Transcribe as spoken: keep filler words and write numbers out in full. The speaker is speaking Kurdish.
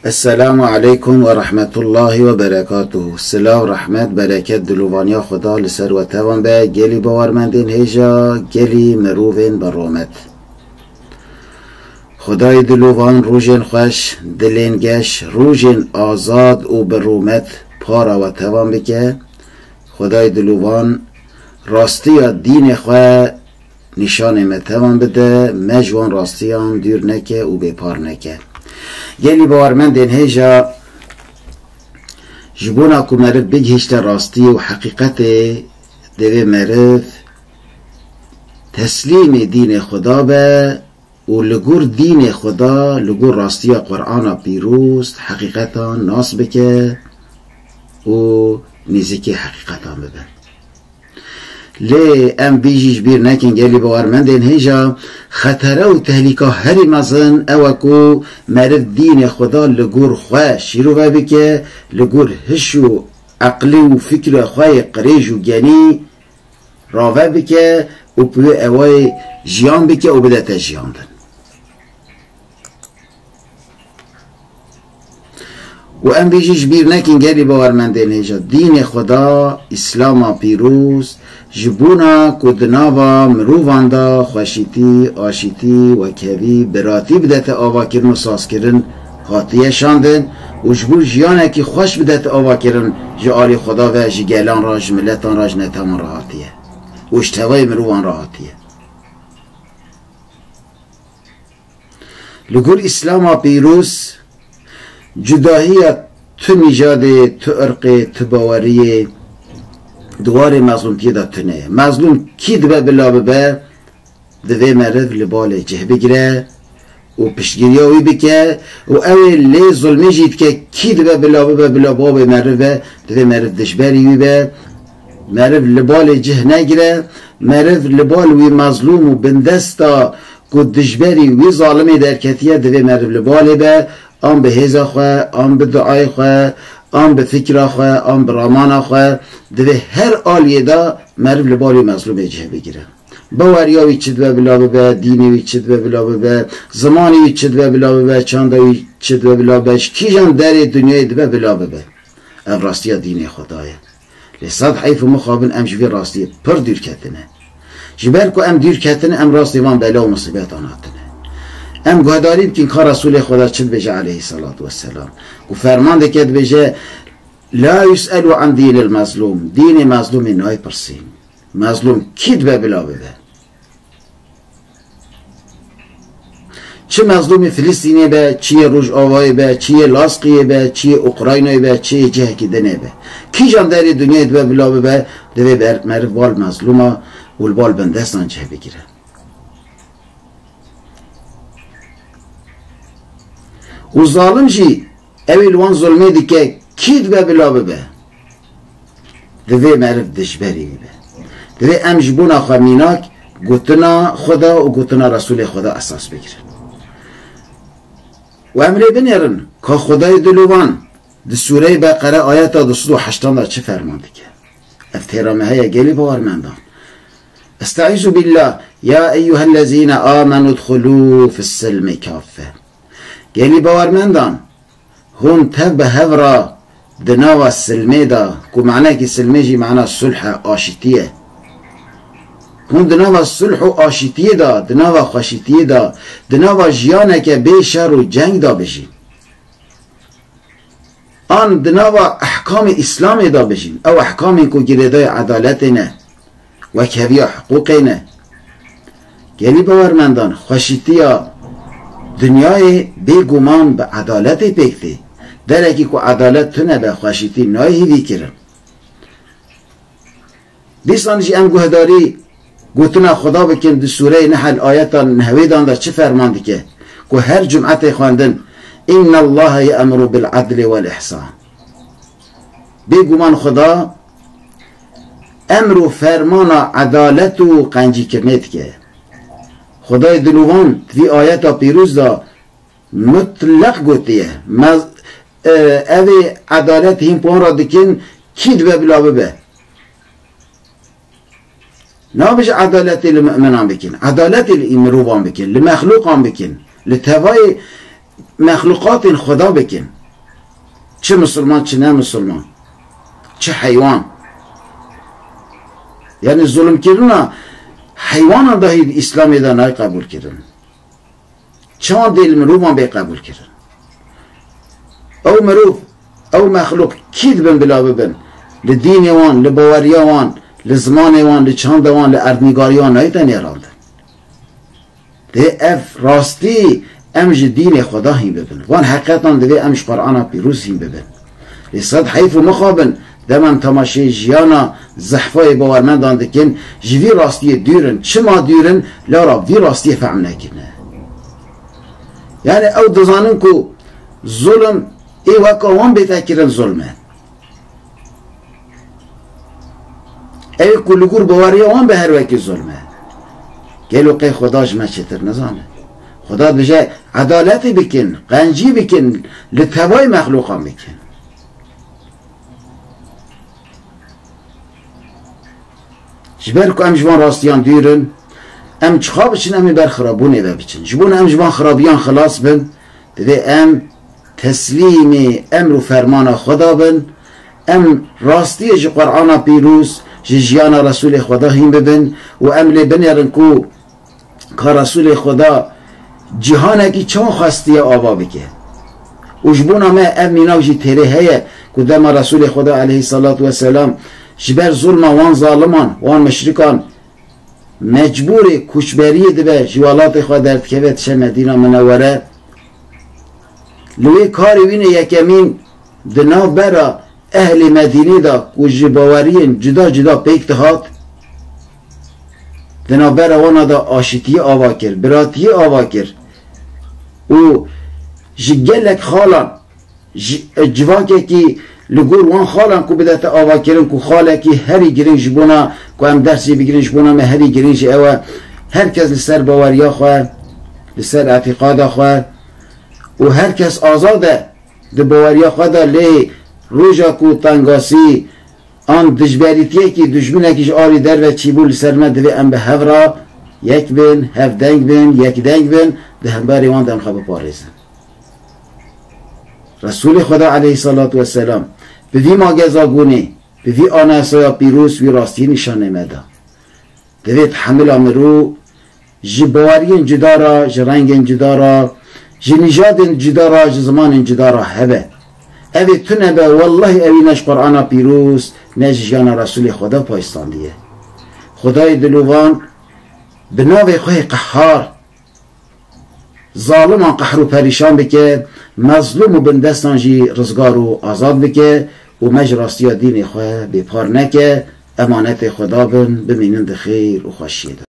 Esselamu aleykum ve rahmetullahi ve berekatuhu. Silav, rehmet, bereket, dilovaniya Xweda li ser we tevan be, gelî bawermendên hêja, gelî mirovên bi rûmet. Xwedayê dilovan rojên xweş, dilên geş, rojên azad û bi rûmet para we tevan bike. Xwedayê dilovan rastiya dînê xwe nîşanê me tevan bide, me ji wan rastiyan dûr neke û bêpar neke. Gelî bawermendên hêja, ji bona ku meriv bigihîşte rastiyê û heqîqetê, divê meriv teslîmê dînê Xweda be û li gor dînê Xweda, li gor rastiya Qur'ana pîroz, heqîqetan nas bike û nêzîkî heqîqetan bibe. Lê em vî jî ji bîr nekin, gelî bawermendên hêja, xetere û tehlîka herî mezin ew e ku meriv dînê Xweda li gor xwe şîrove bike, li gor hiş û eqlî û fikra xwe yê qirêj û genî rave bike û bi wê ewayê jiyan bike û bidete jiyandin. Û em vê jî ji bîr nekin, gelî bawermendên hêja. Dînê Xweda, Îslama pîroz, ji bona ku di nava mirovan de xweşîtî, aşîtî, wekhevî, biratî bidete avakirin û sazkirin, hatiye şandin û ji bo jiyanekî xweş bidete avakirin, ji alî Xweda ve, ji gelan re, ji miletan re, ji netewan re hatiye û ji tevayê mirovan re hatiye. Li gor Îslama pîroz, cudahiya tu nîjadê, tu irqê, tu baweriyê di warê mezlûmtiyê de tune ye. Mezlûm kî dibe bila bibe, divê meriv li balê cih bigire û piştgiriya wî bike û ew ê lê zulmê jî dike, kî dibe bila bibe, bila bavê meriv be, divê meriv dijberî wî be. Meriv li balê cih negire, meriv li bal wî mezlûm û bindesta ku dijberî wî zalimê derketiye, divê meriv li balê be, an bi hêza xwe, an bi duayê xwe, an bi fikra xwe, an bi ramana xwe, divê her aliyê de meriv li bal wî mezlûmê cih bigire. Baweriya wî çi dibe bila bibe, dînê wî çi dibe bila bibe, zimanê wî çi dibe bila bibe, çanda wî çi dibe bila bibe, ji kîjan derê dinyayê dibe bila bibe. Ev rastiya dînê Xweda ye. Lê sed heyf û mixabin em ji vê rastiyê pir dûr ketine. Ji ber ku em dûr ketine, em rastê van bela û musîbetan hatine. Em guhdarî bikin ka Resûlê Xweda çi dibêje aleyhisselatu vesselam. Ku ferman dike, dibêje, "La yus'elu an dînil mezlûm." Dînê mezlûmê nayê pirsîn. Mezlûm kî dibe bila bibe? Çi mezlûmê Filistînê be, çi yê Rojavayê be, çi yê Lasqiyê be, çi yê Ukraynayê be, çi yê cihekî dinê be. Kîjan derê dinyayê dibe bila bibe, divê ber-, meriv bal mezlûma û li bal bindestan cih bigire. Û zalim jî ew ê li wan zulmê dike, kî dibe bila bibe? Divê meriv dijberî wî be. Divê em ji bona xwe mînak gotina Xweda û gotina Resûlê Xweda esas bigirin. Û em lê binêrin ka Xwedayê dilovan di Sûreyê Beqere ayeta du sed û heştan de çi ferman dike. Ev têra me heye gelî bawermendan. Estaizu billah, ya eyyuhellezîne amenu dxulû fis-silmi kaffe. Gelî bawermendan, hûn tev bi hev re di nava silmê de, ku manekî silmê jî mana sulh e, aşîtî ye. Hûn di nava sulh û aşîtiyê de, di nava xweşîtiyê de, di nava jiyaneke bê şer û ceng de bijîn. An di nava ehkamê Îslamê de bijîn. Ew ehkamên ku girêdayî edaletê ne, wekheviya hiqûqê ne. Gelî bawermendan, xweşîtiya dinyayê bêguman bi edaletê pêk tê. Derekî ku edalet tune be, xweşîtî nayê hîvî kirin. Dîsan jî em guhdarî gotina Xuda bikin di Sûreyê Nehl ayeta nehwêdan de çi ferman dike ku her cumetê xwendin, "Inna Allaha ye'muru bil adli vel ihsan." Bêguman Xuda emr û fermana edalet û qencîkirinê dike. Xwedayê dilovan di vî ayeta pîroz de mutleq gotiye. Me, e, ev ê edalet hîn bi wan re dikin, kî dibe bila bibe. Nabêje edaletê li mu'minan bikin, edaletê li mirovan bikin, li mexlûqan bikin, li tevayê mexluqatên Xweda bikin. Çi misilman, çi ne misilman. Çi heywan. Yani zulmkirina heywanan dahî di Îslamê de nayê qebûlkirin. Çawan dê li mirovan bê qebûlkirin? Ew mirov, ew mexluq kî dibin bila bibin? Li dînê wan, li baweriya wan, li zimanê wan, li çanda wan, li erdnîgariya wan nayê tenê randin. Dê ev rastî em ji dînê Xweda hîn bibin. Van heqetan divê em ji Qur'ana pîroz hîn bibin. Lê sed heyf û mixabin, dema em temaşeyê jiyana zehfayê bawermendan dikin, ji vî rastiyê dûr in, çima dûr in, la ra vî rastiyê fehm nekirine. Yani ew dizanin ku zulm ê weka wan bête kirin zulm e. Ew ku li gor baweriya wan be her wekî zulm e. Gelo qey Xweda ji me çêtir nizane? Xweda dibêje, edaletê bikin, qencî bikin, li tevayê mexluqan bikin. Ji ber ku em ji van rastiyan dûr in, em çiqa biçin, em ê ber xirabûnê ve biçin. Ji bona em ji van xirabiyan xilas bin, divê em teslîmê emr û fermana Xweda bin, em rastiyê ji Qur'ana pîroz, ji jiyana Resûlê Xweda hîn bibin û em lê binêrin ku ka Resûlê Xweda cîhanekî çawa xwestiye ava bike. Û ji bona me ev mînak jî têrê heye ku dema Resûlê Xweda aleyhisselatu vesselam ji ber zulma wan zaliman, wan muşrikan mecbûrê koçberiyê dibe, ji welatê xwe derdikeve diçe Medîna Minewwere. Li wê karê wî ne yekemîn di navbera ehlê Medînê de ku ji baweriyên cuda cuda pêk dihat, di navbera wana de aşitiyê ava kir, biratiyê ava kir û ji gelek xalan, ji, civakekî li gor wan xalan ku bidete avakirin, ku xalekî herî giring ji bona ku em dersê bigirin, ji bona me herî giring jî ew e, her kes li ser baweriya xwe, li ser îtîqada xwe û her kes azad e di baweriya xwe de, lê roja ku tengasî an dijberîtiyekî, dijminekî ji alî derve çîbû, li ser me divê em bi hev re yek bin, hevdeng bin, yekdeng bin, di hemberî wan de em xwe biparêzin. Resûlê Xweda aleyhisselatu vesselam bi vî mageza gunê, bi vî anayasaya pîroz wî rastiyê nîşanê me da. Divê tehemila mirû ji baweriyên cuda re, ji rengên cuda re, ji nîjadên cuda re, ji zimanên cuda re hebe. Ev ê tune be, wellahî ewî ne ji Qur'ana pîroz, ne ji jiyana Resûlê Xweda payî standiye. Xwedayê dilovan bi navê xwe yê qehar zaliman qehr û perîşan bike, mezlûm û bindestan jî rizgar û azad bike û me ji rastiya dînê xwe bêpar neke, emanetê Xweda bin, bimînin di xêr û xweşiyê de.